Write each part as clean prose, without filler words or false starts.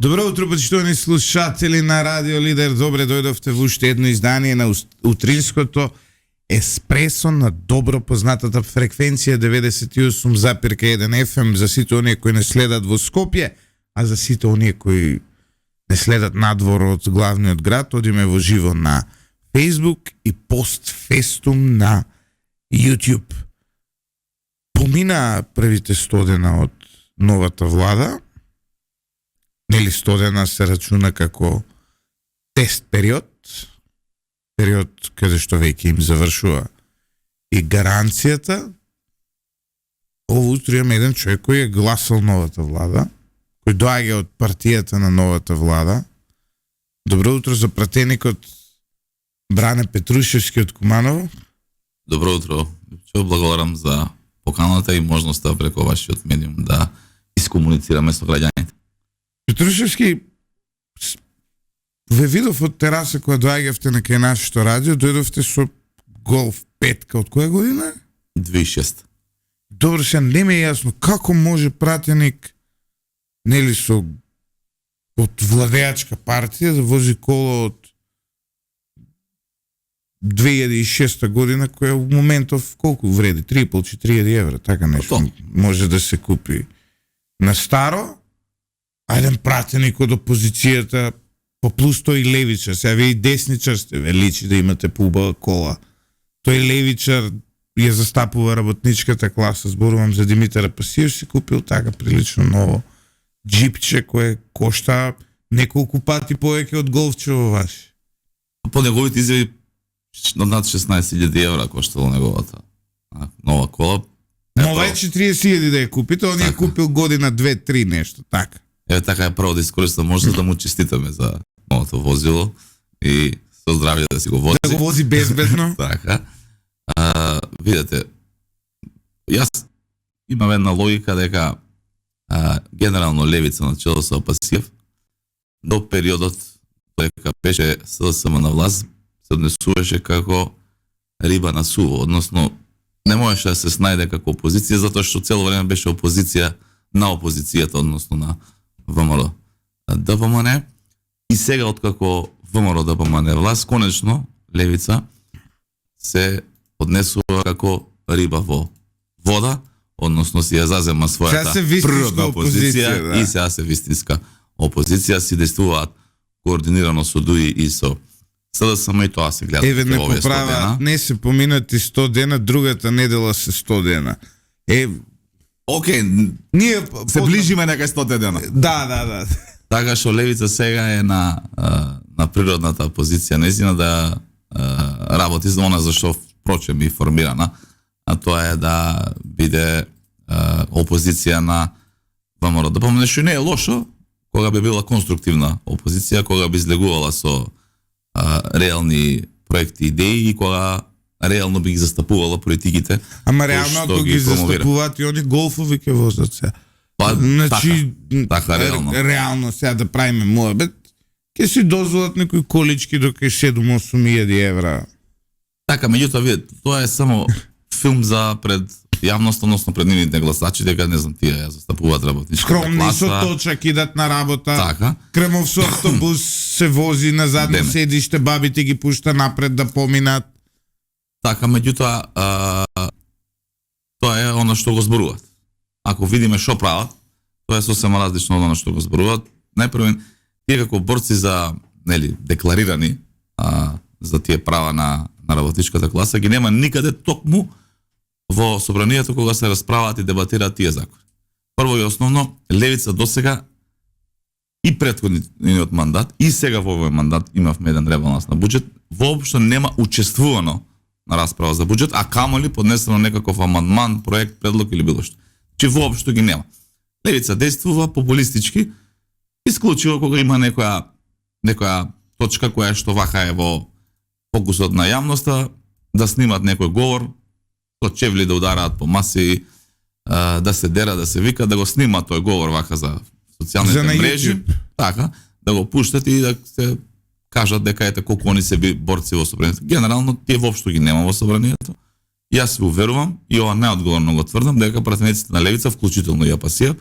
Добро утро, почитувани слушатели на Радио Лидер. Добре дојдовте во уште едно издание на утринското еспресо на добро познатата фреквенција 98,1 FM за сите оние кои не следат во Скопје, а за сите оние кои не следат надвор од главниот град, одиме во живо на Facebook и постфестум на YouTube. Помина првите 100 дена од новата влада. Нели 100 дена се рачуна како тест период каде што веќе им завршува и гаранцијата. Ово утро имаме еден човек кој е гласал новата влада, кој доаѓа од партијата на новата влада. Добро утро за пратеникот Бране Петрушевски од Куманово. Добро утро. Ќе благодарам за поканата и можноста преку вашиот медиум да искомуницираме со граѓаните. Петрушевски, ве видов од тераса која доаѓавте на кај нашето радио, дојдовте со Голф 5 од која година? 2006. Добро, сега не ми е јасно како може пратеник нели со од владеачка партија да вози кола од 2006 година која во моментов колку вреди? 3.500 евра, така нешто може да се купи на старо. А еден пратеник од опозицијата по плюс тој левичар, сега вие и десничар сте, ве личи да имате поубава кола. Тој левичар ја застапува работничката класа, зборувам за Димитар Апасиев, си купил така прилично ново джипче кое кошта неколку пати повеќе од голфчево ваше. По неговите изјави над 16.000 евра коштало неговата нова кола. Нова е 40.000 да ја купите, он ја купил година 2-3 нешто, така. Еве така е право да искористам, може да му честитаме за новото возило и со здравје да си го вози. Да го вози безбедно. Така. Видете, јас имам една логика дека генерално левица на чело со Апасиев до периодот дека беше СДСМ на власт се однесуваше како риба на суво, односно не можеше да се снајде како опозиција затоа што цело време беше опозиција на опозицијата, односно на ВМРО ДПМН. И сега откако ВМРО ДПМН власт, конечно левица се однесува како риба во вода, односно си ја зазема својата природна опозиција, да. И сега се вистинска опозиција, си действуваат координирано со ДУИ и со СДСМ и тоа се гледа. Еве не поправа, не се поминати 100 дена, другата недела се 100 дена. Океј, ние се ближиме нека 100 дена. Да. Така што левица сега е на природната позиција, нејзина да работи за она за што впрочем и формирана, а тоа е да биде опозиција на ВМРО. Да помнеш, што не е лошо кога би била конструктивна опозиција, кога би излегувала со реални проекти, идеи и кога реално би ги застапувала политиките. Ама реално ако ги застапуваат и они голфови ќе возат сега. Значи, така реално. Реално сега да правиме муабет, ќе си дозволат некои колички до кај 7-8 евра. Така, меѓутоа видите, тоа е само филм за пред јавност, односно пред нивните гласачи, дека не знам тие ја застапуваат работничката класа. Скромни со точак идат на работа. Така. Кремов со автобус се вози на задно седиште, бабите ги пушта напред да поминат. Така, меѓутоа тоа е она што го зборуваат. Ако видиме што прават, тоа е сосема различно од она што го зборуваат. Најпрво, тие како борци за, нели, декларирани за тие права на работничката класа ги нема никаде, токму во собранието кога се расправаат и дебатираат тие закони. Прво и основно, левица досега и претходниот мандат и сега во овој мандат имавме еден ребаланс на буџет, воопшто нема учествувано на расправа за буџет, а камоли поднесено некаков амандман, проект, предлог или било што. Че воопшто ги нема. Левица действува популистички, исклучиво кога има некоја точка која што вака е во фокусот на јавноста, да снимат некој говор, со чевли да удараат по маси, да се дера, да се вика, да го снимат тој говор вака за социјалните мрежи, така, да го пуштат и да се кажат дека ете колку они се борци во собранието. Генерално тие воопшто ги нема во собранието. Јас се уверувам и ова најодговорно го тврдам дека пратениците на левица, вклучително и Апасиев,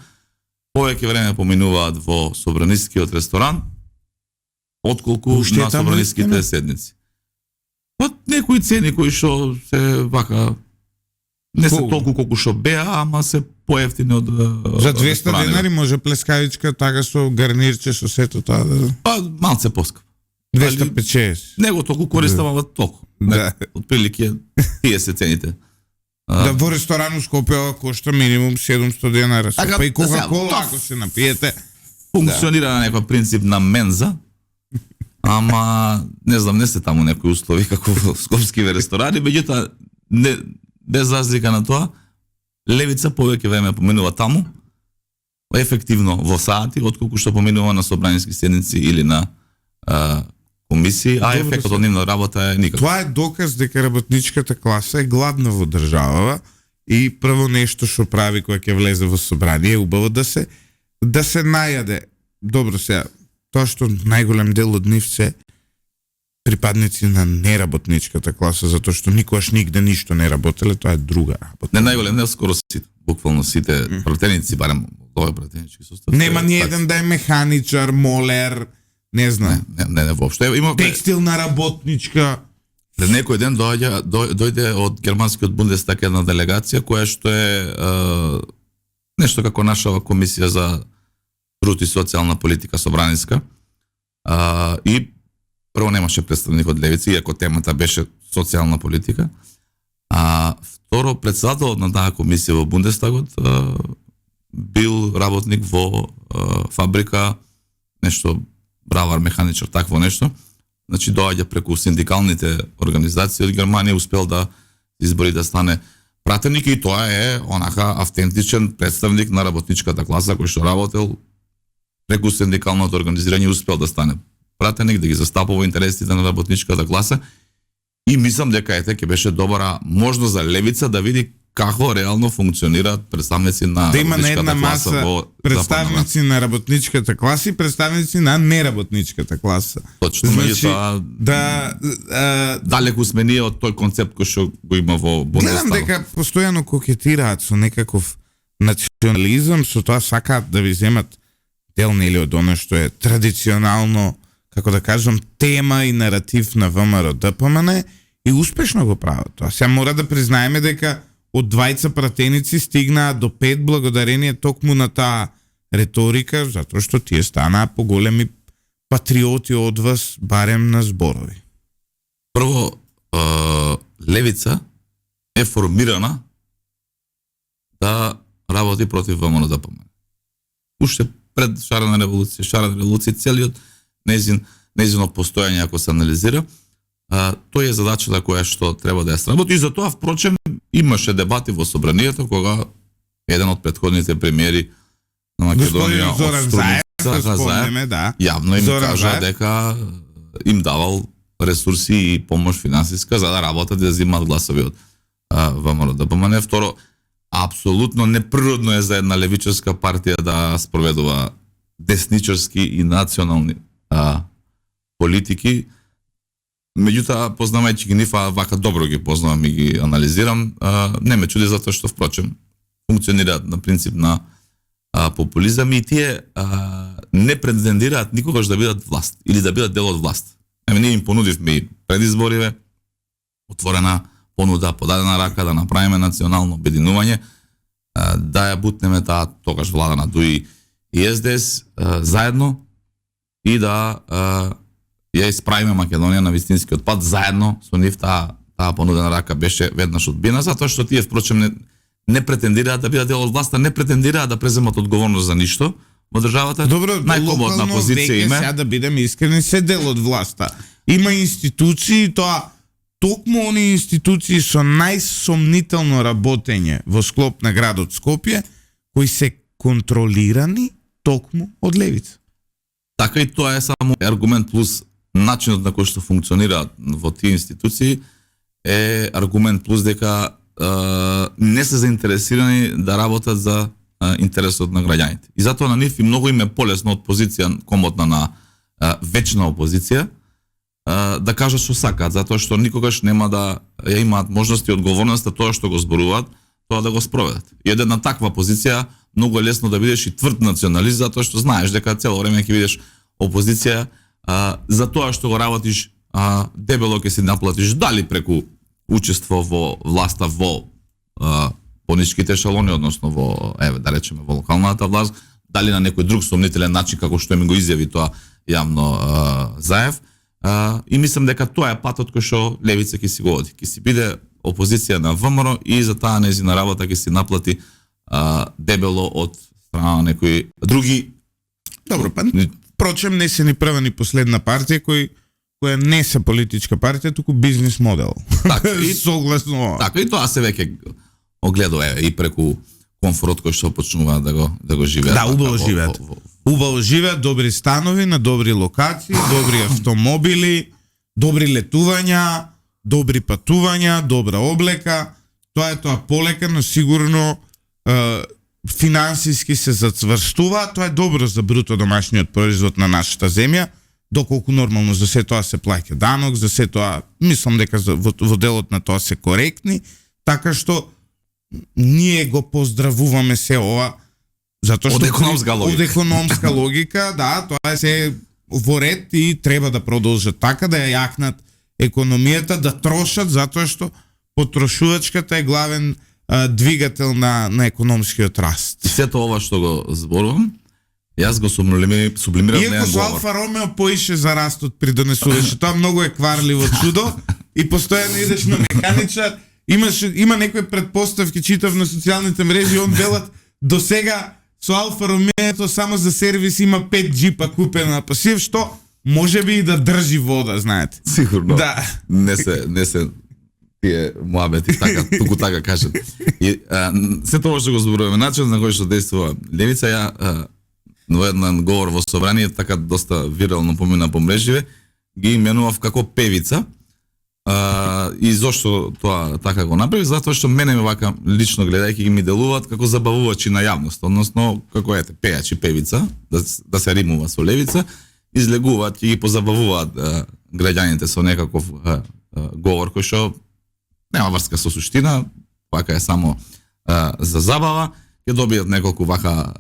повеќе време поминуваат во собранискиот ресторан отколку Уште на таму собраниските искаме? седници. Па некои цени кои што се вака не се Колку? толку колку што беа, ама се поевтини од За од 200 ресторани. денари може плескавичка, така со гарнирче, со сето тоа. Па малце поскап. 250. Него толку користам, ама толку. Да. Отприлike тие се цените. Да, во ресторан у Скопје кошта минимум 700 денара. Така, Па и сега, Кока-кола, тоа ако се напиете. Функционира на некој принцип на менза, ама не знам, не се таму некои услови како во скопскиве ресторани, меѓутоа не, без разлика на тоа, левица повеќе време поминува таму, ефективно во сати, отколку што поминува на собраниски седници или на комисии, а Добро ефектот се. од нивна работа е никаков. Тоа е доказ дека работничката класа е гладна во државава и прво нешто што прави кога ќе влезе во собрание е убаво да се најаде. Добро сега, тоа што најголем дел од нив се припадници на неработничката класа, затоа што никогаш нигде ништо не работеле, тоа е друга работа. Не најголем, не скоро сите, буквално сите пратеници, барем овој пратенички состав. Нема ни еден да е механичар, молер, не знам. Не, воопшто. Има Текстилна работничка. Пред некој ден дојде од германскиот Бундестаг една делегација која што е нешто како наша комисија за труд и социјална политика собраниска. И прво немаше представник од левици, иако темата беше социјална политика. Второ, председателот на таа комисија во Бундестагот бил работник во фабрика, нешто бравар, механичар, такво нешто. Значи доаѓа преку синдикалните организации од Германија, успел да избори да стане пратеник и тоа е онака автентичен представник на работничката класа кој што работел преку синдикалното организирање, успел да стане пратеник, да ги застапува интересите на работничката класа и мислам дека ќе беше добра можност за левица да види како реално функционираат представници на Да има на работничката една класа маса во представници на работничката класа и представници на неработничката класа. Точно, меѓутоа далеку сме ние од тој концепт кој што го има во Гледам Бундестагот. дека постојано кокетираат со некаков национализам, со тоа сакаат да ви земат дел нели од оно што е традиционално, како да кажам, тема и наратив на ВМРО ДПМН и успешно го прават тоа. Сега мора да признаеме дека од 20 пратеници стигнаа до 5 благодарение токму на таа реторика, затоа што тие станаа поголеми патриоти од вас, барем на зборови. Прво, левица е формирана да работи против ВМРО ДПМН. Уште пред шарена револуција, целиот нејзино постојање, ако се анализира, тој е задачата која што треба да ја сработи и затоа, впрочем, имаше дебати во собранието кога еден од претходните премиери на Македонија, Зоран Заев, спомнеме, да. јавно им Зоран кажа Заев. дека им давал ресурси и помош финансиска за да работат и да земат гласови од ВМРО ДПМН. Второ, апсолутно неприродно е за една левичарска партија да спроведува десничарски и национални политики. Меѓутоа, познавајќи ги нив, вака добро ги познавам и ги анализирам, не ме чуди затоа што, впрочем, функционираат на принцип на популизам и тие не претендираат никогаш да бидат власт или да бидат дел од власт. Ние им понудивме и предизбориве, отворена понуда, подадена рака да направиме национално обединување, да ја бутнеме таа тогаш влада на ДУИ и СДС заедно и да ја исправиме Македонија на вистинскиот пат заедно со нив. Таа понудена рака беше веднаш одбина, затоа што тие впрочем не претендираат да бидат дел од власта, не претендираат да преземат одговорност за ништо во државата. Добро, најкомодна позиција има. Сега да бидеме искрени, се дел од власта. Има институции, тоа токму они институции со најсомнително работење во склоп на градот Скопје, кои се контролирани токму од левица. Така и тоа е само аргумент плюс начинот на кој што функционираат во тие институции е аргумент плюс дека не се заинтересирани да работат за интересот на граѓаните. И затоа на нив и многу им е полесно од позиција комотна на вечна опозиција да кажат што сакаат, затоа што никогаш нема да ја имаат можност и одговорноста тоа што го зборуваат, тоа да го спроведат. И една таква позиција многу е лесно да бидеш и тврд националист, затоа што знаеш дека цело време ќе бидеш опозиција, за тоа што го работиш, дебело ќе си наплатиш дали преку учество во власта во пониските ешелони, односно во, да речеме, во локалната власт, дали на некој друг сомнителен начин, како што ми го изјави тоа јавно Заев. И мислам дека тоа е патот кој што левица ќе си го оди. Ќе си биде опозиција на ВМРО и за таа нејзина работа ќе си наплати дебело од страна на некои други. Добро, па впрочем не се ни прва ни последна партија која не се политичка партија, туку бизнес модел. Така, и согласно. Така и тоа се веќе огледува и преку комфорот кој што почнува да го живеат. Да, убаво живеат. Убаво живеат, добри станови на добри локации, добри автомобили, добри летувања, добри патувања, добра облека. Тоа е тоа полека, но сигурно финансиски се зацврстува. Тоа е добро за бруто домашниот производ на нашата земја, доколку нормално за се тоа се плаќа данок, за се тоа, мислам дека во делот на тоа се коректни, така што ние го поздравуваме се ова, затоа што од економска логика, да, тоа е се во ред и треба да продолжат така, да ја јакнат економијата, да трошат, затоа што потрошувачката е главен двигател на економскиот раст. Сето ова што го зборувам, јас го сублимирам на Иако со Алфа Ромео поише за растот придонесуваше, тоа многу е кварливо чудо и постојано идеш на механичар, има некои предпоставки, читав на социјалните мрежи, он велат до сега со Алфа Ромео само за сервис има 5 джипа купено на пасив, што може би и да држи вода, знаете. Сигурно. Да. Не се тие муабети така, туку така кажат. И се тоа што го зборуваме, начин на кој што действува левица, ја во еден говор во собрание, така доста вирално помина по мреживе, ги именував како певица. И зошто тоа така го направи? Затоа што мене вака лично гледајќи ги ми делуваат како забавувачи на јавност, односно како пејач и певица, да се римува со левица, излегуваат и ги позабавуваат граѓаните со некаков говор кој што нема врска со суштина, вака е само за забава, ќе добијат неколку вака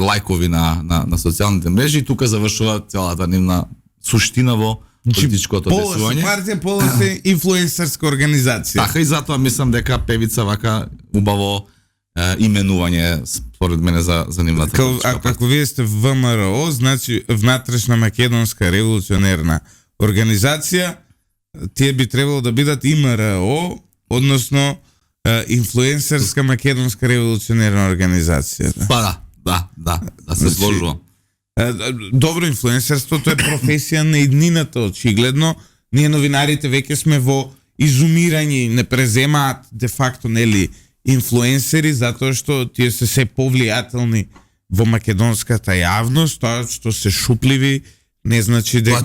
лајкови на социјалните мрежи и тука завршува целата нивна суштина во политичкото действување. Полоси партија, полоси инфлуенсерска организација. Така и затоа мислам дека певица вака убаво именување според мене за нивната политичка партија. Ако вие сте ВМРО, значи внатрешна македонска револуционерна организација, тие би требало да бидат ИМРО, односно инфлуенсерска македонска револуционерна организација. Па да, се сложува. Добро, инфлуенсерството е професија на иднината, очигледно. Ние новинарите веќе сме во изумирање, не преземаат де факто нели инфлуенсери, затоа што тие се повлијателни во македонската јавност, тоа што се шупливи не значи дека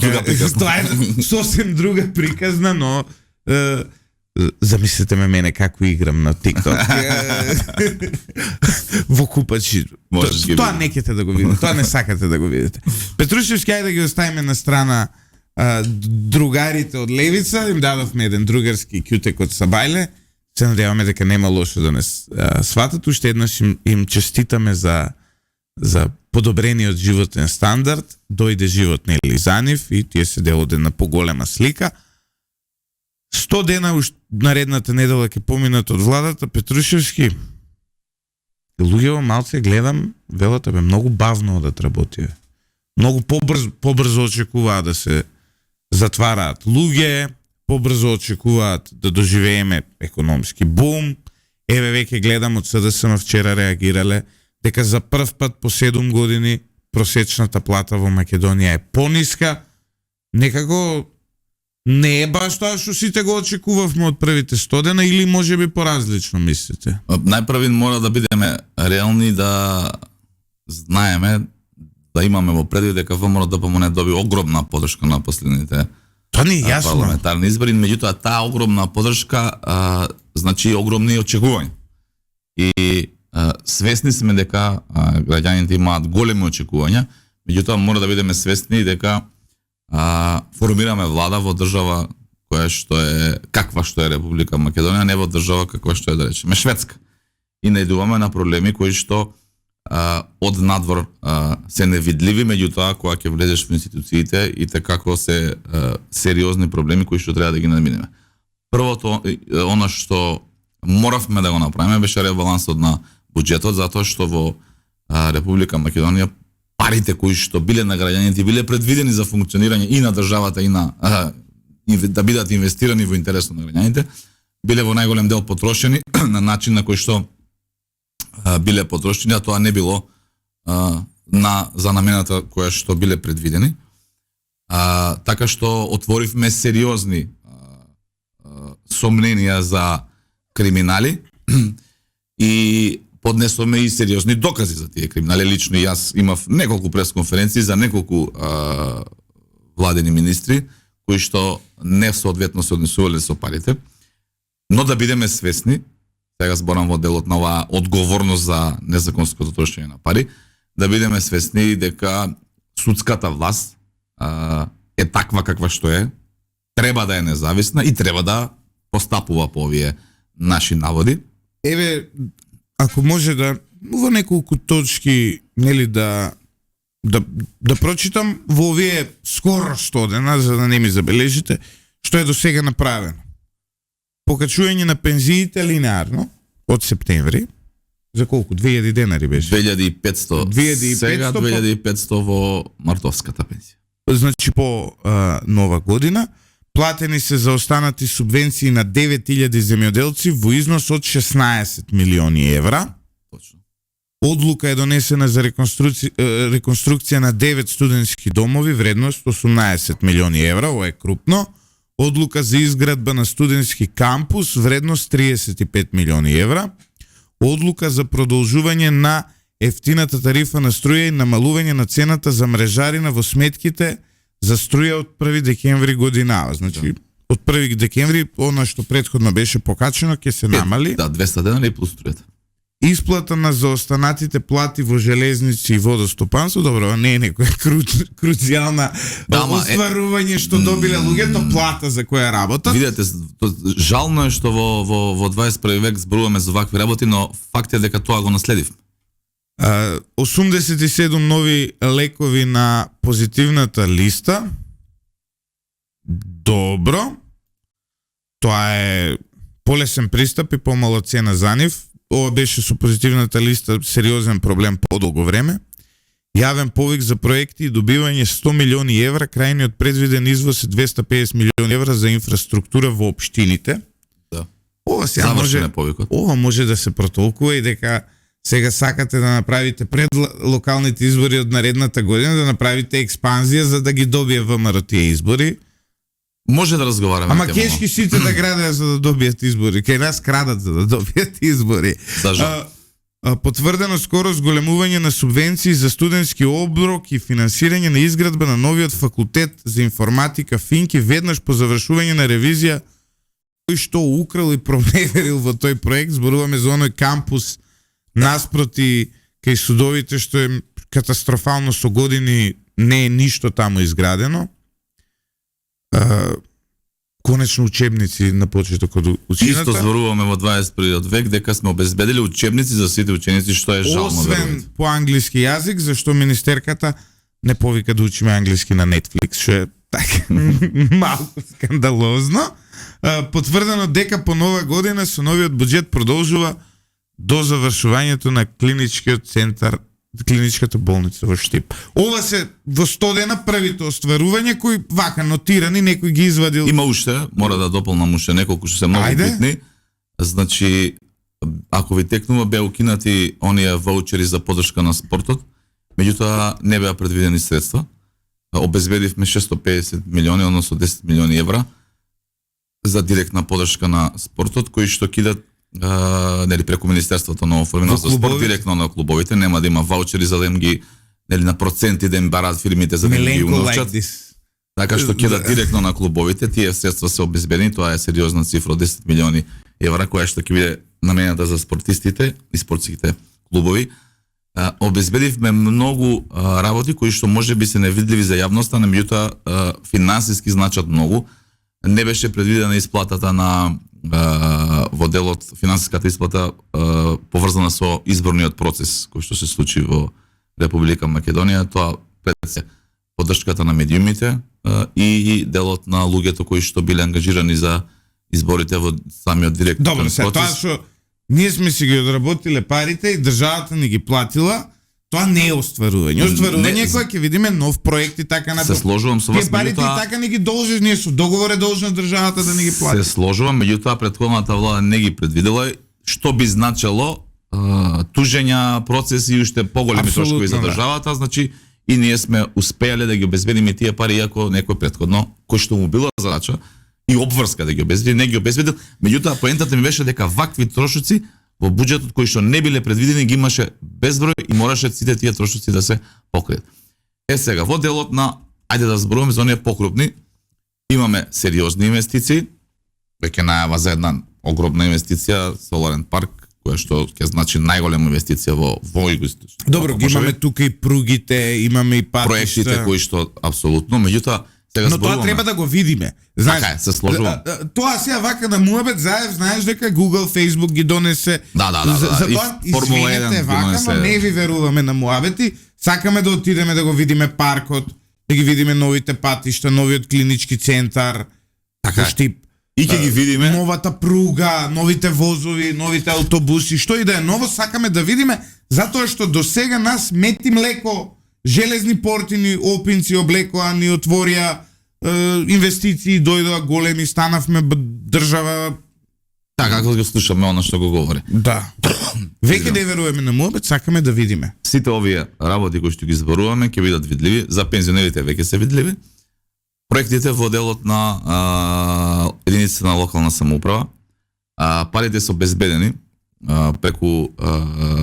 тоа е сосем друга приказна, но замислете мене како играм на TikTok. Во купачи. Тоа не ќете да го видите, тоа не сакате да го видите. Петрушевски, ајде да ги оставиме на страна другарите од левица, им дадовме еден другарски кјутек од Сабајле. Се надеваме дека нема лошо да не сватат. Уште еднаш им честитаме за подобрениот животен стандард. Дојде живот нели за нив и тие се дел од една поголема слика. 100 дена наредната недела ќе поминат од владата. Петрушевски, луѓето малце гледам, велата бе многу бавно одат работи. Многу побрзо очекуваат да се затвараат луѓе, побрзо очекуваат да доживееме економски бум. Еве веќе гледам од СДСМ вчера реагирале дека за прв пат по 7 години просечната плата во Македонија е пониска. Некако не е баш тоа што сите го очекувавме од првите 100 дена, или може би поразлично мислите? Најпрви мора да бидеме реални, да знаеме, да имаме во предвид дека ВМРО ДПМН доби огромна поддршка на последните парламентарни избори, меѓутоа таа огромна поддршка значи огромни очекувања. И свесни сме дека граѓаните имаат големи очекувања, меѓутоа мора да бидеме свесни дека формираме влада во држава која што е каква што е Република Македонија, не во држава каква што е, да речеме, Шведска. И најдуваме на проблеми кои што од надвор се невидливи, меѓутоа кога ќе влезеш во институциите и како се сериозни проблеми кои што треба да ги наминеме. Првото, она што моравме да го направиме беше ребалансот на буџетот, затоа што во Република Македонија парите кои што биле на граѓаните биле предвидени за функционирање и на државата и на да бидат инвестирани во интерес на граѓаните, биле во најголем дел потрошени на начин на кој што биле потрошени, а тоа не било за намената која што биле предвидени. Така што отворивме сериозни сомненија за криминали и поднесоме и сериозни докази за тие криминали. Лично јас имав неколку пресконференции за неколку владени министри кои што не соодветно се однесувале со парите. Но да бидеме свесни, сега зборам во делот на оваа одговорност за незаконското трошење на пари, да бидеме свесни дека судската власт е таква каква што е, треба да е независна и треба да постапува по овие наши наводи. Еве, ако може да во неколку точки, нели да прочитам во овие скоро 100 дена, за да не ми забележите, што е до сега направено. Покачување на пензиите линеарно од септември. За колку? 2000 денари беше? 2500. Сега 2500 во мартовската пензија. Значи по нова година. Платени се за останати субвенции на 9000 земјоделци во износ од 16 милиони евра. Точно. Одлука е донесена за реконструкција на 9 студентски домови, вредност 18 милиони евра, ова е крупно. Одлука за изградба на студентски кампус, вредност 35 милиони евра. Одлука за продолжување на ефтината тарифа на струја и намалување на цената за мрежарина во сметките за струја од 1 декември годинава. Значи, од 1 декември, она што претходно беше покачено, ќе се намали. Да, 200 денари плюс струјата. Исплата на заостанатите плати во железници и водостопанство, добро, не е некоја круцијална остварување што добиле луѓето, плата за која работат. Видете, жално е што во 21 век зборуваме за вакви работи, но факт е дека тоа го наследив. 87 нови лекови на позитивната листа. Добро. Тоа е полесен пристап и помала цена за нив. Ова беше со позитивната листа сериозен проблем подолго време. Јавен повик за проекти и добивање 100 милиони евра, крајниот предвиден извоз е 250 милиони евра за инфраструктура во општините. Да. Ова може да се протолкува и дека сега сакате да направите пред локалните избори од наредната година, да направите експанзија за да ги добие ВМРО тие избори. Може да разговараме. Ама кешки сите да градеа за да добијат избори. Кај нас крадат за да добијат избори. Потврдено скоро зголемување на субвенции за студентски оброк и финансирање на изградба на новиот факултет за информатика Финки веднаш по завршување на ревизија кој што украл и проневерил во тој проект. Зборуваме за оној кампус наспроти кај судовите што е катастрофално, со години не е ништо таму изградено. Конечно учебници на почеток од учената. Исто зборуваме во 21 век дека сме обезбедили учебници за сите ученици, што е жално. Освен по англиски јазик, зашто министерката не повика да учиме англиски на Netflix, што е така малку скандалозно. Потврдено дека по нова година со новиот буџет продолжува до завршувањето на клиничкиот центар, клиничката болница во Штип. Ова се во 100 дена првите остварувања кои вака нотирани, некој ги извадил. Има уште, мора да дополнам уште неколку што се многу битни. Значи, ако ви текнува, беа укинати оние ваучери за поддршка на спортот, меѓутоа не беа предвидени средства. Обезбедивме 650 милиони, односно 10 милиони евра за директна поддршка на спортот, кои што кидат нели преку Министерството на оформеност за спорт директно на клубовите, нема да има ваучери за да им ги нели на проценти да им барат фирмите за да им ги уновчат. Така што кидат директно на клубовите, тие средства се обезбедени, тоа е сериозна цифра од 10 милиони евра која што ќе биде намената за спортистите и спортските клубови. Обезбедивме многу работи кои што може би се невидливи за јавноста, меѓутоа финансиски значат многу. не беше предвидена исплатата на во делот финансиската исплата поврзана со изборниот процес кој што се случи во Република Македонија, тоа пред се поддршката на медиумите и делот на луѓето кои што биле ангажирани за изборите во самиот директен Добро, процес. се тоа што ние сме си ги одработиле парите и државата ни ги платила, тоа не е остварување. Остварување е кога ќе видиме нов проект и така Се сложувам со вас, Тие парите и така не ги должиш, ние со договор е должна државата да ни ги плати. Се сложувам, меѓутоа претходната влада не ги предвидела, што би значело тужења, процеси и уште поголеми трошкови за државата, значи и ние сме успеале да ги обезбедиме тие пари, иако некој претходно, кој што му била задача и обврска да ги обезбеди, не ги обезбедил. Меѓутоа поентата ми беше дека вакви трошоци во буџетот кои што не биле предвидени ги имаше безброј и мораше сите тие трошоци да се покријат. Сега во делот на ајде да зборуваме за оние покрупни, имаме сериозни инвестиции, веќе најава за една огромна инвестиција соларен парк, која што ќе значи најголема инвестиција во Југоисточна. Добро, ги имаме тука и пругите, имаме и патишта. Проектите кои што апсолутно, меѓутоа сега но тоа треба да го видиме. Знаеш, така е, се сложувам. Тоа сега вака на муабет заев, знаеш дека Google, Facebook ги донесе. За тоа извинете вака, но не ви веруваме на муабети. Сакаме да отидеме да го видиме паркот, да ги видиме новите патишта, новиот клинички центар. Така Штип. И ќе ги видиме новата пруга, новите возови, новите автобуси, што и да е ново, сакаме да видиме, затоа што до сега нас мети млеко, железни порти ни опинци облекоа, ни отворија инвестиции, дојдоа големи, станавме држава. Така, како го слушаме она што го говори. Да. Веќе не веруваме на муабет, сакаме да видиме. Сите овие работи кои што ги зборуваме ќе бидат видливи, за пензионерите веќе се видливи. Проектите во делот на единиците на локална самоуправа, парите се обезбедени преку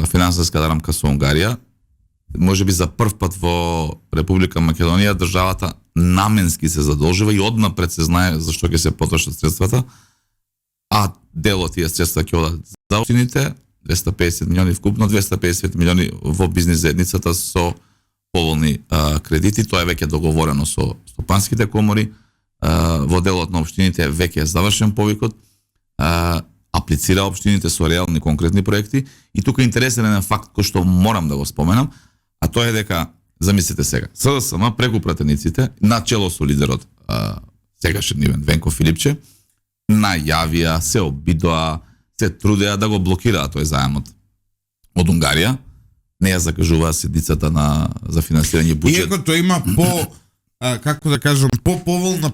финансиската рамка со Унгарија. Можеби за прв пат во Република Македонија државата наменски се задолжува и однапред се знае за што ќе се потрошат средствата, а дел од тие средства ќе одат за општините, 250 милиони вкупно, 250 милиони во бизнис заедницата со поволни кредити. Тоа е веќе договорено со стопанските комори. Во делот на општините веќе е завршен повикот. Аплицира општините со реални конкретни проекти и тука интересен е факт кој што морам да го споменам, а тоа е дека замислете сега, СДСМ преку пратениците на чело со лидерот сегашен Иван Венко Филипче најавија, се обидоа, се трудеа да го блокираат тој заемот од Унгарија. Не ја закажуваа седницата за финансирање буџет. Иако тоа има како да кажам, поволна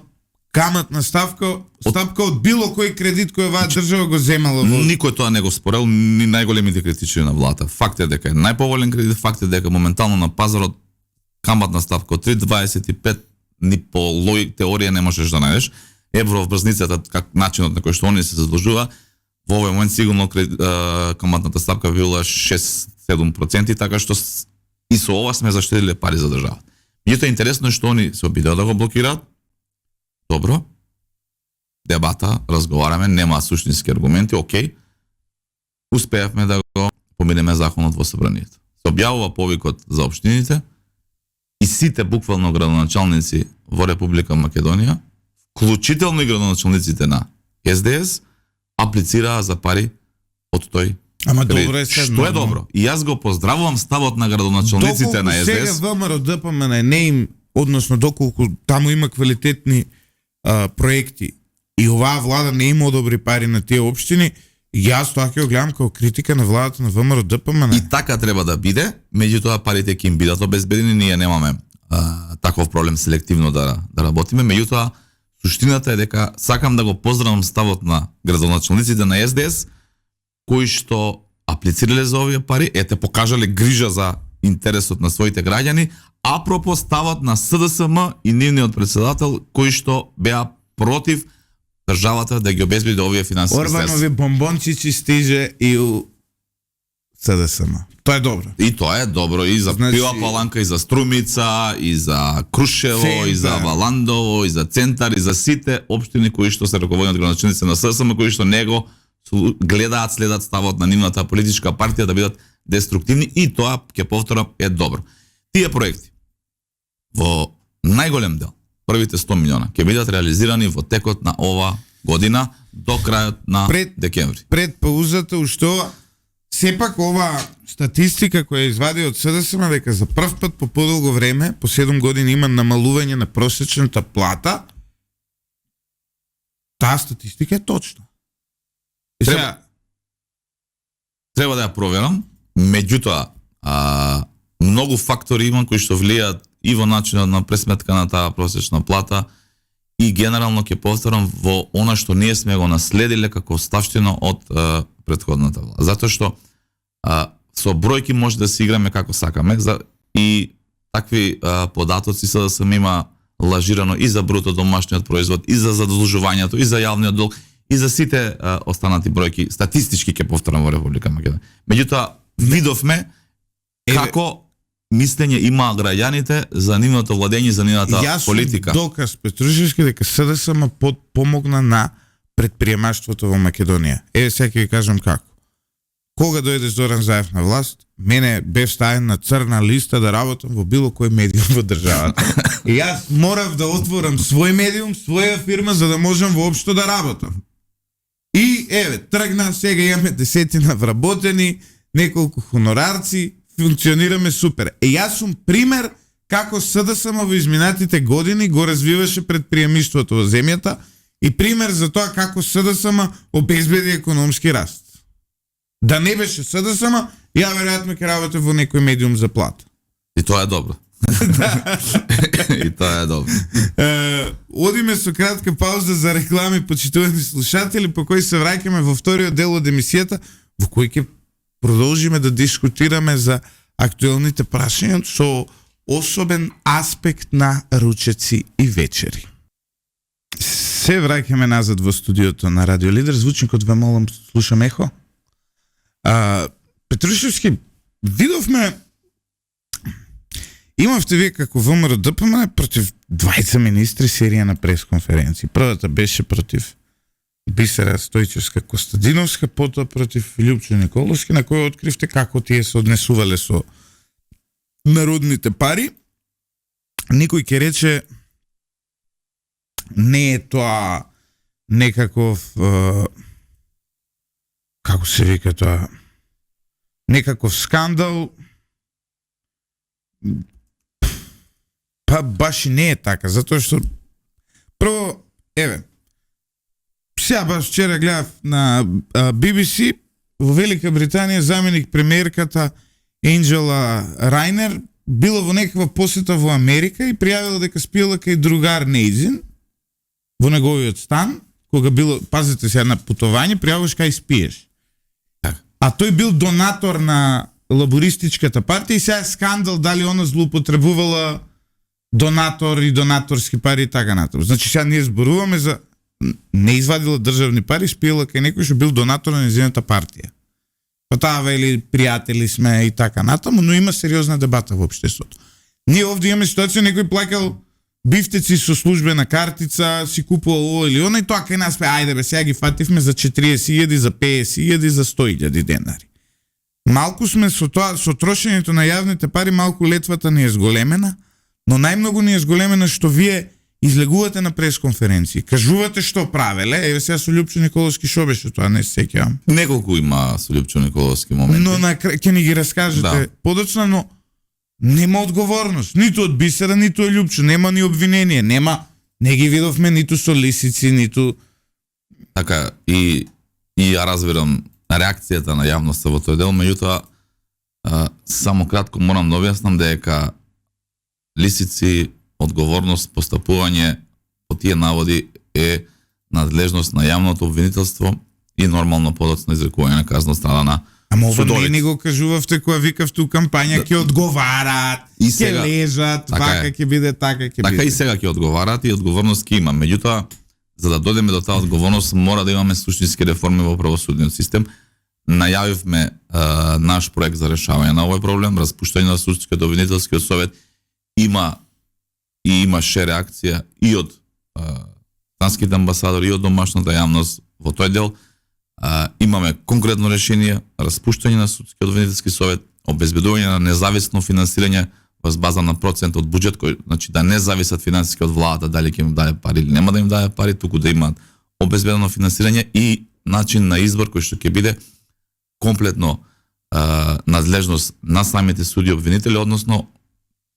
каматна ставка од било кој кредит кој оваа држава го земала. Никој тоа не го спорел, ни најголемите критичари на владата. Факт е дека е најповолен кредит, факт е дека моментално на пазарот каматна ставка од 3,25 ни по теорија не можеш да најдеш. Евроврзницата, как начинот на кој што они се задлужува, во овој момент сигурно каматната ставка била 6-7%, така што и со ова сме заштедиле пари за држава. Меѓутоа интересно е што они се обидеа да го блокираат. Добро. Дебата, разговараме, нема суштински аргументи, окей. Успеавме да го поминеме законот во собранието. Се објавува повикот за општините и сите буквално градоначалници во Република Македонија, вклучително и градоначалниците на СДС, аплицираа за пари од тој. Ама добро е се. Што е добро. И јас го поздравувам ставот на градоначалниците на СДС. Доколку сега ВМРО ДПМН не им, односно доколку таму има квалитетни проекти и оваа влада не им одобри пари на тие општини, јас тоа ќе го гледам како критика на владата на ВМРО ДПМН. И така треба да биде, меѓутоа парите ќе им бидат обезбедени, ние немаме таков проблем селективно да работиме, меѓутоа суштината е дека сакам да го поздравам ставот на градоначалниците на СДС кои што аплицирале за овие пари, покажале грижа за интересот на своите граѓани, апропо ставот на СДСМ и нивниот председател кои што беа против државата да ги обезбеди овие финансиски средства. Орбанови бомбончици стиже и у СДСМ. Тоа е добро. И тоа е добро и за Пила Паланка, и за Струмица, и за Крушево, и за Валандово, и за Центар, и за сите општини кои што се раководени од градоначалниците на СДСМ, кои што него гледаат, следат ставот на нивната политичка партија да бидат деструктивни и тоа, ќе повторам, е добро. Тие проекти во најголем дел првите 100 милиона ќе бидат реализирани во текот на ова година до крајот на декември. Пред паузата ушто сепак ова статистика која извади од СДСМ дека за прв пат по подолго време, по 7 години има намалување на просечната плата. Таа статистика е точна. Треба да ја проверам, меѓутоа многу фактори има кои што влијаат и во начинот на пресметка на таа просечна плата и генерално ќе повторам во она што ние сме го наследиле како оставштина од претходната власт. Затоа што со бројки може да се играме како сакаме и такви податоци се да се има лажирано и за бруто домашниот производ, и за задолжувањето, и за јавниот долг, и за сите останати бројки, статистички ќе повторам во Република Македонија. Меѓутоа, видовме како мислење има граѓаните за нивното владење, за нивната политика. Јас сум доказ Петрушевски дека СДСМ помогна на предприемаштвото во Македонија. Сега ќе ви кажам како. Кога дојде Зоран Заев на власт, мене беше ставен на црна листа да работам во било кој медиум во државата. И јас морав да отворам свој медиум, своја фирма, за да можам воопшто да работам. И тргна, сега имаме десетина вработени, неколку хонорарци, функционираме супер. Јас сум пример како СДСМ во изминатите години го развиваше предприемништвото во земјата и пример за тоа како СДСМ обезбеди економски раст. Да не беше СДСМ, ја веројатно ќе работам во некој медиум за плата. И тоа е добро. И тоа е добро. Одиме со кратка пауза за реклами, почитувани слушатели, по кој се враќаме во вториот дел од емисијата, во кој ќе продолжиме да дискутираме за актуелните прашања со особен аспект на ручеци и вечери. Се враќаме назад во студиото на Радио Лидер. Звучникот ве молам, слушам ехо. Петрушевски, видовме, имавте вие како ВМРО ДПМН против 20 министри серија на пресконференции. Првата беше против Бисера Стојчевска-Костадиновска, потоа против Лјупчо Николовски, на кој откривте како тие се однесувале со народните пари. Никој ќе рече не е тоа некаков како се вика тоа, некаков скандал. Па баш и не е така, затоа што прво, сега баш вчера гледав на BBC, во Велика Британија заменик премиерката Енджела Рајнер била во некаква посета во Америка и пријавила дека спиела кај другар нејзин во неговиот стан, кога било, пазите сега на путување, пријавуваш кај спиеш. А тој бил донатор на лабористичката партија и сега е скандал дали она злоупотребувала донатор и донаторски пари и така натаму. Значи сега ние зборуваме за не извадила државни пари, спиела кај некој што бил донатор на незината партија. Па таа вели пријатели сме и така натаму, но има сериозна дебата во општеството. Ние овде имаме ситуација некој плакал бифтеци со службена картица, си купувал ово или оно и тоа кај нас ајде бе, сега ги фативме за 40.000, за 50.000, за 100.000 денари. Малку сме со тоа, со трошењето на јавните пари, малку летвата ни е зголемена, но најмногу ни е зголемена што вие излегувате на пресконференции, кажувате што правеле, сега со Лјупчо Николовски шо беше тоа, не се сеќавам. Неколку има со Лјупчо Николовски моменти. Но ќе ни ги раскажете подоцна, но нема одговорност, ниту од Бисера, ниту од Лјупчо, нема ни обвинение, не ги видовме ниту со лисици, ниту... Така, и ја разбирам реакцијата на јавноста во тој дел, меѓутоа, само кратко морам да објаснам дека лисици, одговорност, постапување по тие наводи е надлежност на јавното обвинителство и нормално подоцна изрекување на казна страна на ама ова не ни го кажувавте која викавте у кампања, ќе одговарат, ќе лежат, вака ќе биде, така ќе биде. Така и сега ќе одговарат и одговорност ќе има. Меѓутоа, за да додеме до таа одговорност, мора да имаме суштински реформи во правосудниот систем. Најавивме наш проект за решавање на овој проблем, распуштање на судскиот обвинителскиот совет. Имаше реакција и од странските амбасадори, и од домашната јавност во тој дел. Имаме конкретно решение, распуштање на судскиот обвинителски совет, обезбедување на независно финансирање воз база на процент од буџет кој значи да не зависат финансиски од владата дали ќе им даде пари или нема да им даде пари, туку да имаат обезбедено финансирање и начин на избор кој што ќе биде комплетно надлежност на самите суди и обвинители, односно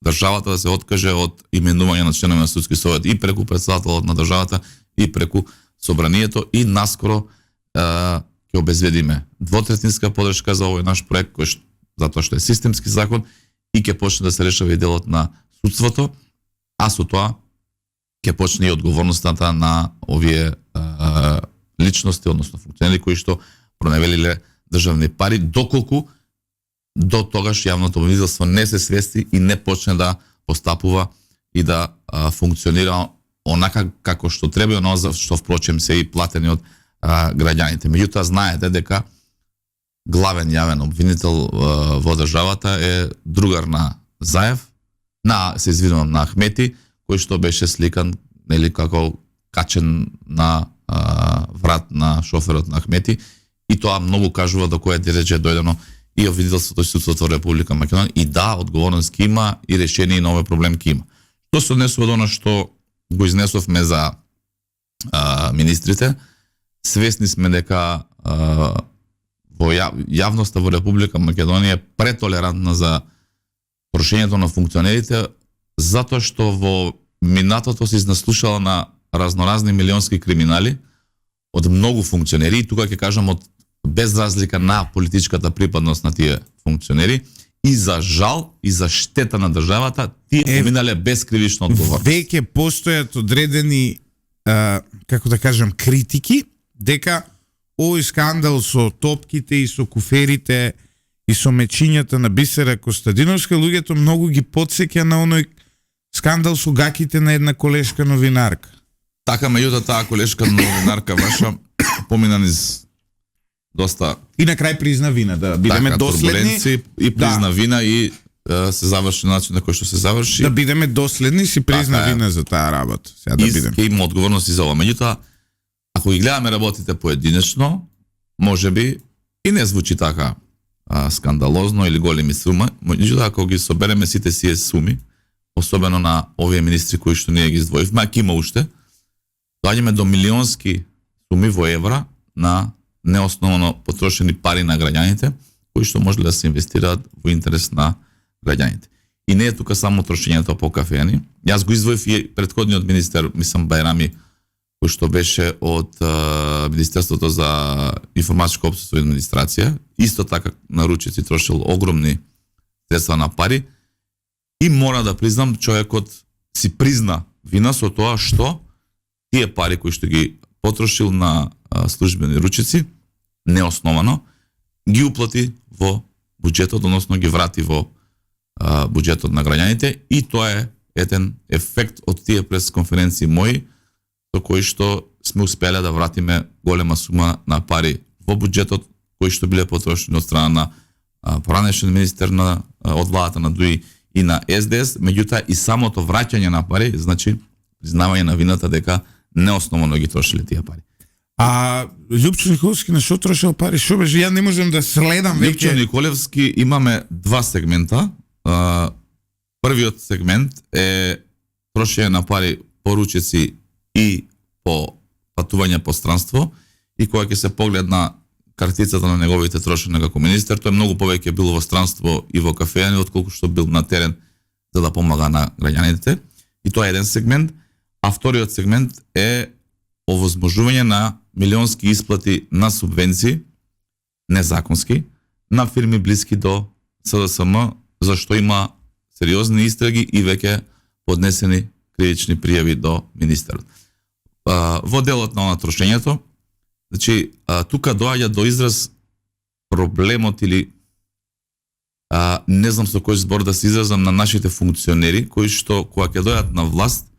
државата да се откаже од именување на членови на судски совет и преку претседателот на државата и преку собранието и наскоро ќе обезбедиме двотретинска поддршка за овој наш проект кој затоа што е системски закон и ќе почне да се решава и делот на судството, а со тоа ќе почне и одговорноста на овие личности, односно функционери кои што проневелиле државни пари, доколку до тогаш јавното обвинителство не се свести и не почне да постапува и да функционира онака како што треба и оно за што впрочем се и платени од граѓаните. Меѓутоа знаете дека главен јавен обвинител во државата е другар на Заев, на Ахмети, кој што беше сликан нели како качен на врат на шоферот на Ахмети, и тоа многу кажува до која дереже дојдено и обвинителството и судството во Република Македонија, и да, одговорност ќе има и решение на овој проблем ќе има. Што се однесува до она што го изнесовме за министрите, свесни сме дека во јавноста во Република Македонија е претолерантна за трошењето на функционерите, затоа што во минатото се изнаслушала на разноразни милионски криминали од многу функционери, и тука ќе кажам од без разлика на политичката припадност на тие функционери, и за жал и за штета на државата, тие поминале без кривична одговорност. Веќе постојат одредени како да кажам критики дека овој скандал со топките и со куферите и со мечињата на Бисера Костадиновска, луѓето многу ги потсеќа на оној скандал со гаките на една колешка новинарка. Така, меѓутоа таа колешка новинарка ваша помина низ доста и на крај призна вина, да бидеме така, доследни и призна вина и се заврши на начин на кој што се заврши. Да бидеме доследни, си призна така, вина за таа работа. Сега да бидеме. И има одговорност и за ова. Меѓутоа, ако ги гледаме работите поединечно, можеби и не звучи така скандалозно или големи суми, меѓутоа ако ги собереме сите сие суми, особено на овие министри кои што ние ги издвоивме, а има уште, доаѓаме до милионски суми во евра на неосновано потрошени пари на граѓаните, кои што може да се инвестираат во интерес на граѓаните. И не е тука само трошењето по кафеани. Јас го издвоив и претходниот министер, мислам Бајрами, кој што беше од Министерството за информатичко општество и администрација, исто така на ручици трошил огромни средства на пари, и мора да признам, човекот си призна вина со тоа што тие пари кои што ги потрошил на службени ручици, неосновано, ги уплати во буџетот, односно ги врати во буџетот на граѓаните, и тоа е еден ефект од тие пресконференции мои, со кои што сме успеле да вратиме голема сума на пари во буџетот, кои што биле потрошени од страна на поранешен министер од владата на ДУИ и на СДС, меѓутоа и самото враќање на пари, значи признавање на вината дека неосновано ги трошиле тие пари. А Лјупчо Николевски на што трошил пари? Што беше? Ја не можам да следам веќе. Лјупчо Николевски имаме два сегмента. Првиот сегмент е трошење на пари по ручици и по патување по странство, и кога ќе се погледна картицата на неговите трошења како министер, тој многу повеќе бил во странство и во кафејани отколку што бил на терен за да помага на граѓаните. И тоа е еден сегмент, а вториот сегмент е овозможување на милионски исплати на субвенции, незаконски, на фирми блиски до СДСМ, зашто има сериозни истраги и веќе поднесени кривични пријави до министерот. Во делот на трошењето, значи, тука доаѓа до израз проблемот или не знам со кој збор да се изразам на нашите функционери, кои што кога ќе дојдат на власт,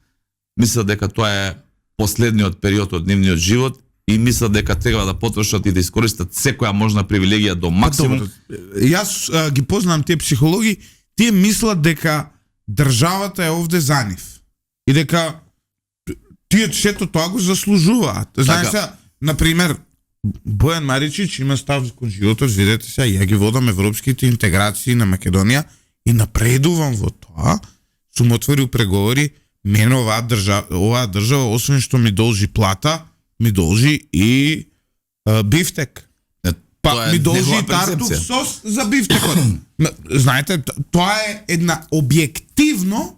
мислат дека тоа е последниот период од нивниот живот и мислат дека треба да потрошат и да искористат секоја можна привилегија до максимум. Јас ги познам тие психологи, тие мислат дека државата е овде за нив и дека тие сето тоа го заслужуваат. Знаеш, например, Бојан Маричич има став кон животот, видете се, ја ги водам европските интеграции на Македонија и напредувам во тоа, сум отворил преговори, мене оваа држава, освен што ми должи плата, ми должи и бифтек. Па ми должи и тартуф сос за бифтекот. Знаете, тоа е една објективно,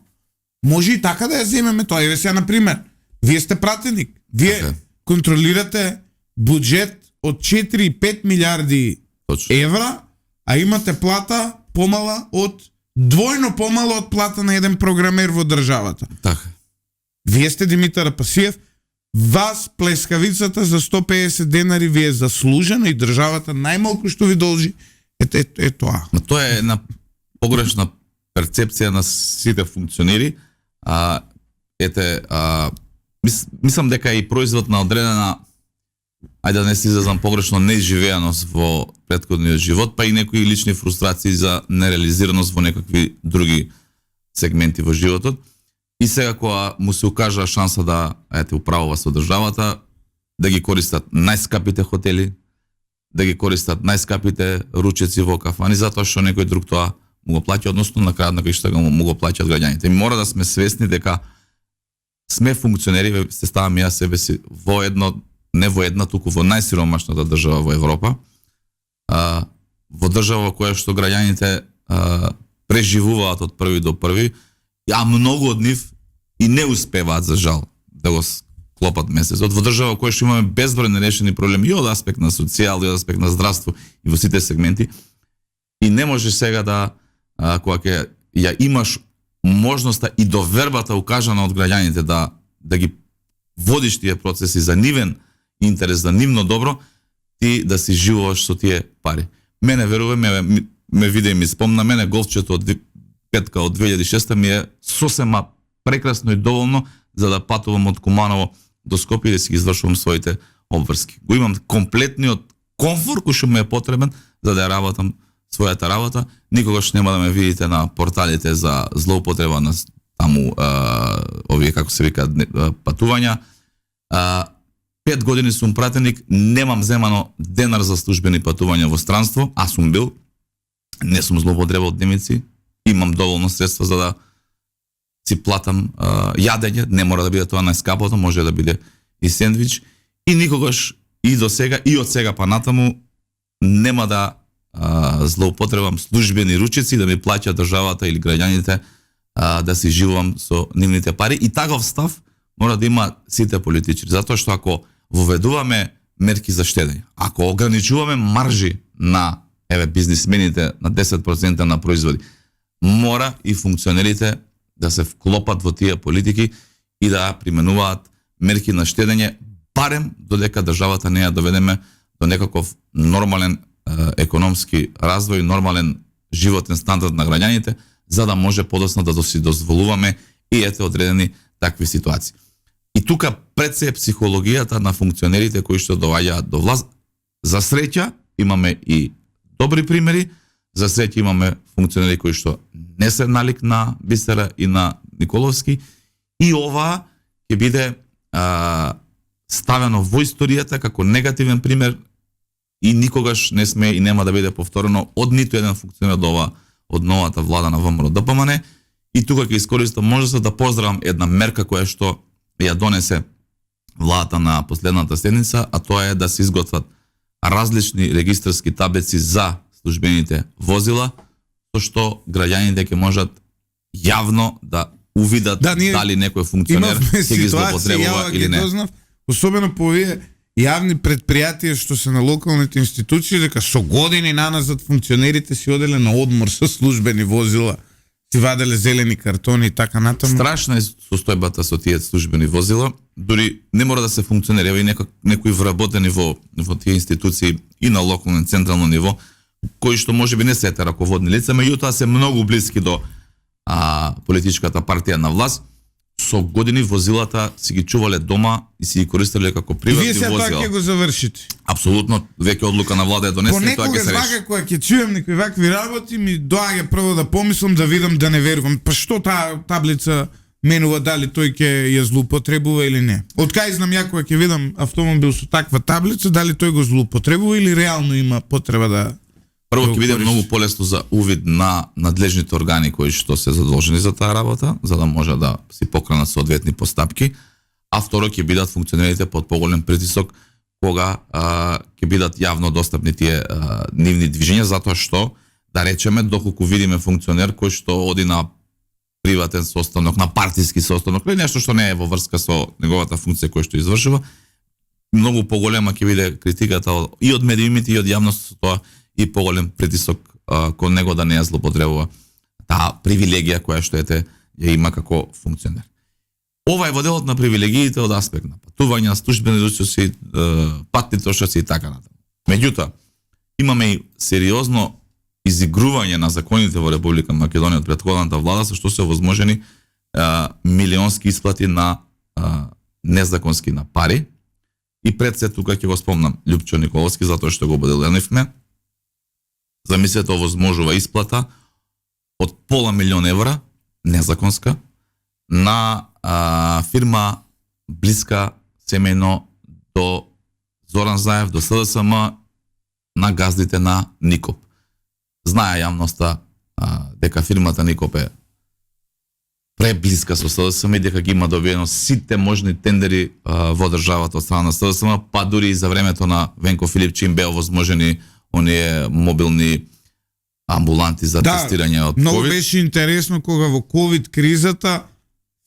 може и така да ја земеме тоа. Еве сега, например, вие сте пратеник, вие контролирате буџет од 4-5 милиарди евра, а имате плата помала од двојно помало од плата на еден програмер во државата. Така. Вие сте Димитар Апасиев, вас плескавицата за 150 денари ви е заслужена и државата најмалку што ви должи е тоа. Но тоа е една погрешна перцепција на сите функционери. Мислам дека и производ на одредена, ајде да не се изразам погрешно, неизживеаност во претходниот живот, па и некои лични фрустрации за нереализираност во некакви други сегменти во животот. И сега кога му се укажа шанса да управува со државата, да ги користат најскапите хотели, да ги користат најскапите ручеци во кафани, затоа што некој друг тоа му го плаќа, односно на крајот на крајшта му го плаќаат граѓаните. И мора да сме свесни дека сме функционери, се ставаме ја себе си во едно, не во една, туку во најсиромашната држава во Европа, во држава која што граѓаните преживуваат од први до први, а многу од нив и не успеваат, за жал, да го склопат месецот. Во држава која што имаме безброј нерешени проблеми и од аспект на социјал, и од аспект на здравство, и во сите сегменти. И не можеш сега да, кога ќе ја имаш можноста и довербата укажана од граѓаните да ги водиш тие процеси за нивен интерес, за нивно добро, ти да си живуваш со тие пари. Мене, верувам, ме виде и ми спомна, мене голфчето од петка од 2006 ми е сосема прекрасно и доволно за да патувам од Куманово до Скопје и да си ги извршувам своите обврски. Го имам комплетниот комфорт кој што ми е потребен за да ја работам својата работа. Никогаш нема да ме видите на порталите за злоупотреба на таму овие, како се вика, патувања. 5 години сум пратеник, немам земано денар за службени патувања во странство, аз сум бил, не сум злоупотребал дневници, имам доволно средства за да си платам јадење, не мора да биде тоа најскапото, може да биде и сендвич, и никогаш и до сега и од сега па натаму нема да злоупотребам службени ручици да ми плаќа државата или граѓаните да си живувам со нивните пари. И таков став мора да има сите политичари, затоа што ако воведуваме мерки за штедење, ако ограничуваме маржи на бизнисмените на 10% на производи, мора и функционерите да се вклопат во тие политики и да применуваат мерки на штедење, барем додека државата не ја доведеме до некаков нормален економски развој, нормален животен стандард на граѓаните, за да може подоцна да си дозволуваме и одредени такви ситуации. И тука пред се психологијата на функционерите кои што доаѓаат до власт. За среќа имаме и добри примери, за среќа имаме функционери кои што не се налик на Бисера и на Николовски, и ова ќе биде ставено во историјата како негативен пример и никогаш не сме и нема да биде повторено од ниту еден функционер од новата влада на ВМРО ДПМН. И тука ќе искористам можноста да поздравам една мерка која што ја донесе владата на последната седница, а тоа е да се изготват различни регистарски таблици за службените возила, со што граѓаните ќе можат јавно да увидат дали некој функционер ќе ги злоупотребува или не. Дознав, особено по овие јавни предпријатија што се на локалните институции, дека со години наназад функционерите си оделе на одмор со службени возила, си ваделе зелени картони и така натаму. Страшна е состојбата со тие службени возила, дури не мора да се функционери, и некои вработени во тие институции и на локално и централно ниво, кои што можеби не се раководни лица, меѓутоа се многу блиски до политичката партија на власт. Со години возилата си ги чувале дома и си ги користеле како приватни возила. И вие сега тоа ќе го завршите? Апсолутно, веќе одлука на влада е донесена и тоа ќе се реши. Понекогаш кога ќе чуем некои вакви работи, ми доаѓа прво да помислам, да видам, да не верувам. Па што таа таблица менува, дали тој ќе ја злоупотребува или не? Од кај знам ја кога ќе видам автомобил со таква таблица, дали тој го злоупотребува или реално има потреба Прво да ќе биде користи. многу полесно за увид на надлежните органи кои што се задолжени за таа работа, за да може да си покранат соодветни постапки, а второ ќе бидат функционерите под поголем притисок кога ќе бидат јавно достапни тие нивни движења, затоа што, да речеме, доколку видиме функционер кој што оди на приватен состанок, на партиски состанок, или нешто што не е во врска со неговата функција која што извршува, многу поголема ќе биде критиката и од медиумите и од јавноста, тоа и поголем притисок кон него да не ја злоупотребува таа привилегија која што ја има како функционер. Ова е во делот на привилегиите од аспект на патување, службени ресурси, патни трошоци и така натаму. Меѓутоа, имаме и сериозно изигрување на законите во Република Македонија од претходната влада, со што се овозможени милионски исплати на незаконски на пари. И пред се тука ќе го спомнам Љупчо Николовски, затоа што го поделенивме. Замислете, овозможува исплата од £500,000 евра незаконска на фирма блиска семејно до Зоран Заев, до СДСМ, на газдите на Никоп. Знае јавноста дека фирмата Никоп е преблиска со СДСМ и дека ги има добиено сите можни тендери во државата од страна на СДСМ, па дури и за времето на Венко Филипчи им беа овозможени оние мобилни амбуланти за тестирање од COVID. Многу беше интересно кога во ковид кризата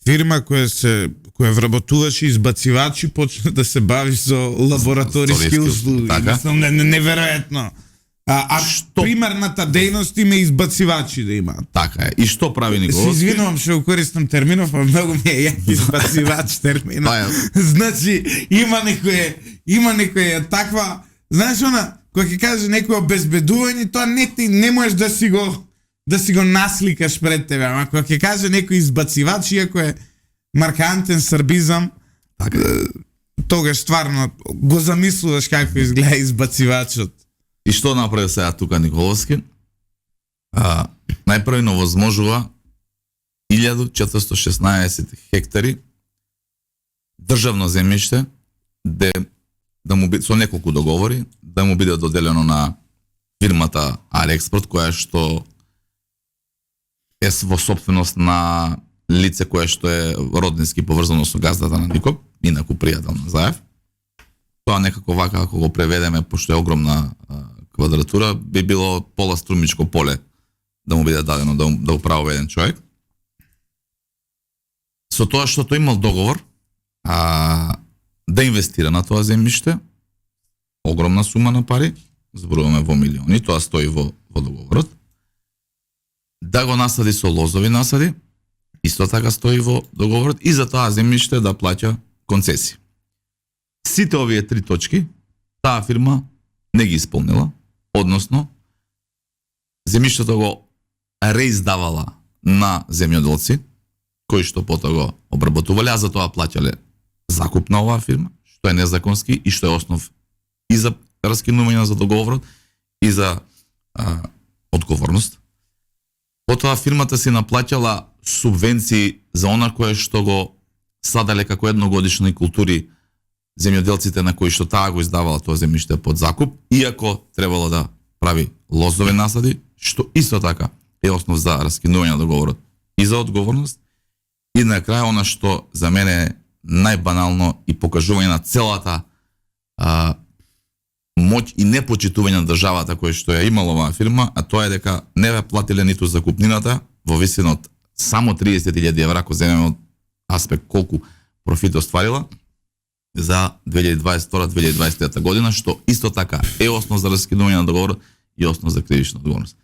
фирма која вработуваше избацивачи почна да се бави со лабораториски услуги. Така? Неверојатно. Што примерната дејност има избацивачи да имаат. Така е. И што прави Николовски? Се извинувам што го користам терминов, а многу ми е јак избацивач терминот. Значи има некоја таква, знаеш она, кога ќе каже некој обезбедување, тоа не можеш да си го насликаш пред тебе, ама кога ќе каже некој избацивач, иако е маркантен србизам, така, тогаш стварно го замислуваш како изгледа избацивачот. И што направи сега тука Николовски? Најпрво овозможува 1416 хектари државно земјиште да му биде со неколку договори да му биде доделено на фирмата Арекспорт, која што е во собственост на лице кое што е роднински поврзано со газдата на Никоп, инаку пријател на Заев. Тоа некако вака, ако го преведеме, пошто е огромна квадратура, би било пола струмичко поле да му биде дадено да управува еден човек. Со тоа што тој имал договор да инвестира на тоа земјиште, огромна сума на пари, зборуваме во милиони, тоа стои во договорот. Да го насади со лозови насади, исто така стои во договорот, и за тоа земјиште да плаќа концесии. Сите овие три точки таа фирма не ги исполнила, односно земјиштето го реиздавала на земјоделци кои што потоа го обработувале, а за тоа плаќале закуп на оваа фирма, што е незаконски и што е основ и за раскинување за договорот и за одговорност. Потоа фирмата си наплаќала субвенции за она кое што го садале како едногодишни култури земјоделците на кои што таа го издавала тоа земјиште под закуп, иако требало да прави лозови насади, што исто така е основ за раскинување на договорот и за одговорност. И на крај она што за мене е најбанално и покажување на целата моќ и непочитување на државата која што ја имала оваа фирма, а тоа е дека не ја платиле ниту закупнината во висина од само 30.000 евра, ако земеме од аспект колку профит остварила за 2022-2023 година, што исто така е основ за раскинување на договорот и основ за кривична одговорност.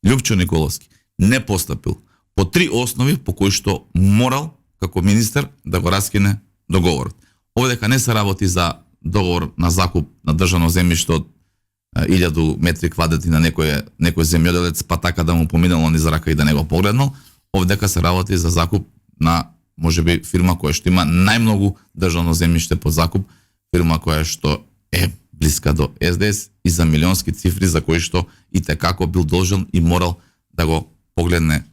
Љупчо Николовски не постапил по три основи по кои што морал како министер да го раскине договорот. Овдека не се работи за договор на закуп на државно земјиште од 1000 метри квадратни на некој земјоделец, па така да му поминало низ рака и да не го погледнал. Овдека се работи за закуп на можеби фирма која што има најмногу државно земјиште под закуп, фирма која што е блиска до СДС и за милионски цифри за кои што и текако бил должен и морал да го погледне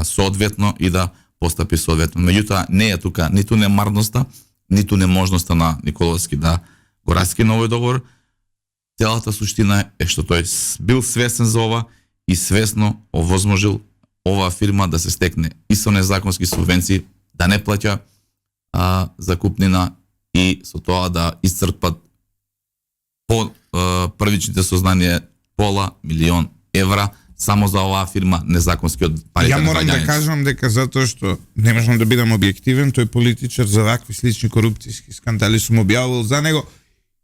соодветно и да постапи соодветно. Меѓутоа не е тука ниту немарноста, ниту неможноста на Николовски да го раскине овој договор, целата суштина е што тој бил свесен за ова и свесно овозможил оваа фирма да се стекне и со незаконски субвенции, да не плаќа закупнина и со тоа да исцрпат по првичните сознанија $500,000 само за оваа фирма незаконски од парите на граѓаните. Ја морам да кажам дека затоа што не можам да бидам објективен, тој политичар за вакви слични корупцијски скандали сум објавил за него,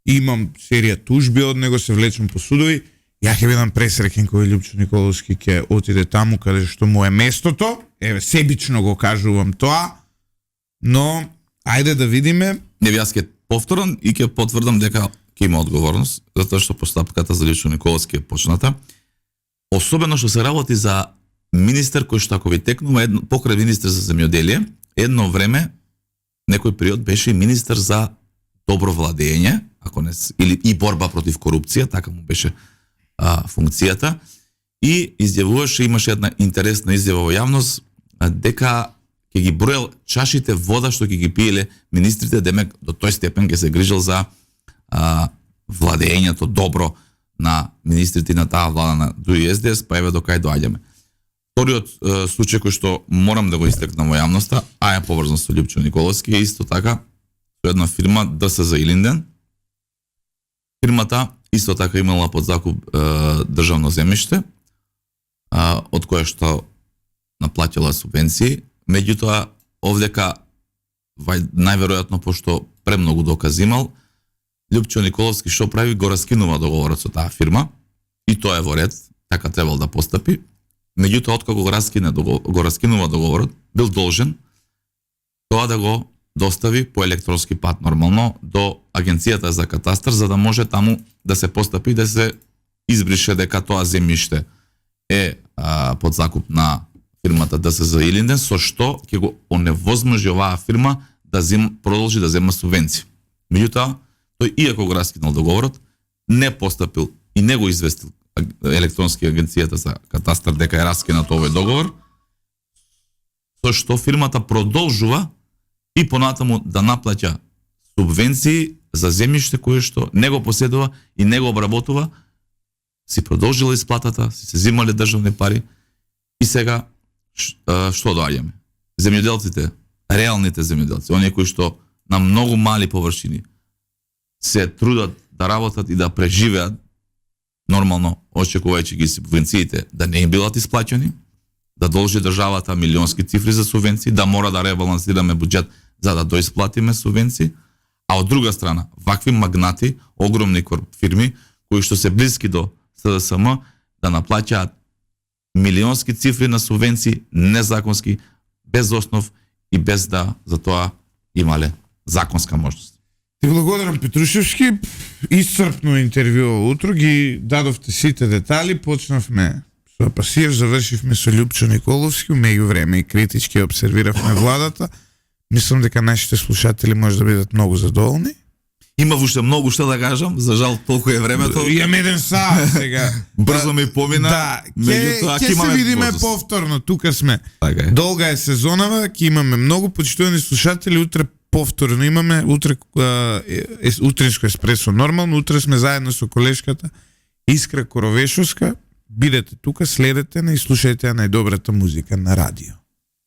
имам серија тужби од него, се влечам по судови. Ја ќе бидам пресреќен кога Лјупчо Николовски ќе отиде таму каде што му е местото. Еве, себично го кажувам тоа, но ајде да видиме. Не, јас ќе повторам и ќе потврдам дека ќе има одговорност, затоа што постапката за Лјупчо Николовски е почната. Особено што се работи за министер кој што ако ви текнува покрај министер за земјоделие, едно време, некој период беше и министер за добро владење, ако не или и борба против корупција, така му беше функцијата, и изјавуваше, имаше една интересна изјава во јавност дека ќе ги броел чашите вода што ќе ги пиеле министрите, демек до тој степен ќе се грижил за владењето добро на министрите на таа влада на ДУИ СДС, па еве до кај доаѓаме. Вториот случај кој што морам да го истекнам во јавноста, а е поврзан со Лјупчо Николовски, е исто така со една фирма ДСЗ Илинден. Фирмата исто така имала под закуп државно земјиште, од кое што наплатила субвенции, меѓутоа овдека најверојатно пошто премногу докази имал, Лјупчо Николовски што прави, го раскинува договорот со таа фирма и тоа е во ред, така требал да постапи. Меѓутоа откако го раскинува договорот, бил должен тоа да го достави по електронски пат нормално до Агенцијата за катастар, за да може таму да се постапи, да се избрише дека тоа земјиште е под закуп на фирмата ДСЗ Илинден, со што ќе го оневозможи оваа фирма да продолжи да зема субвенции. Меѓутоа, тој иако го раскинал договорот, не постапил и не го известил електронски Агенцијата за катастар дека е раскинат овој договор, со што фирмата продолжува и понатаму да наплаќа субвенции за земјиште кое што не го поседува и не го обработува, си продолжила исплатата, си се земале државни пари и сега што доаѓаме? Земјоделците, реалните земјоделци, оние кои што на многу мали површини се трудат да работат и да преживеат нормално, очекувајќи ги субвенциите да не им билат исплаќани, да должи државата милионски цифри за субвенции, да мора да ребалансираме буџет за да доисплатиме субвенции, а од друга страна, вакви магнати, огромни фирми, кои што се блиски до СДСМ, да наплаќаат милионски цифри на субвенции, незаконски, без основ и без да за тоа имале законска можност. Ти благодарам, Петрушевски. Исцрпно интервју утро, ги дадовте сите детали, почнавме со Пасиев, завршивме со Лјупчо Николовски, меѓу време и критички обсервиравме владата. Мислам дека нашите слушатели може да бидат многу задоволни. Има уште многу што да кажам, за жал толку е времето. Имам еден саат сега. Брзо ми помина. Да, ќе се видиме повторно. Тука сме. Така е. Долга е сезонава, ќе имаме многу почитувани слушатели, утре повторно имаме, утринско еспресо нормално, утре сме заедно со колешката Искра Коровешовска. Бидете тука, следете на и слушајте најдобрата музика на радио.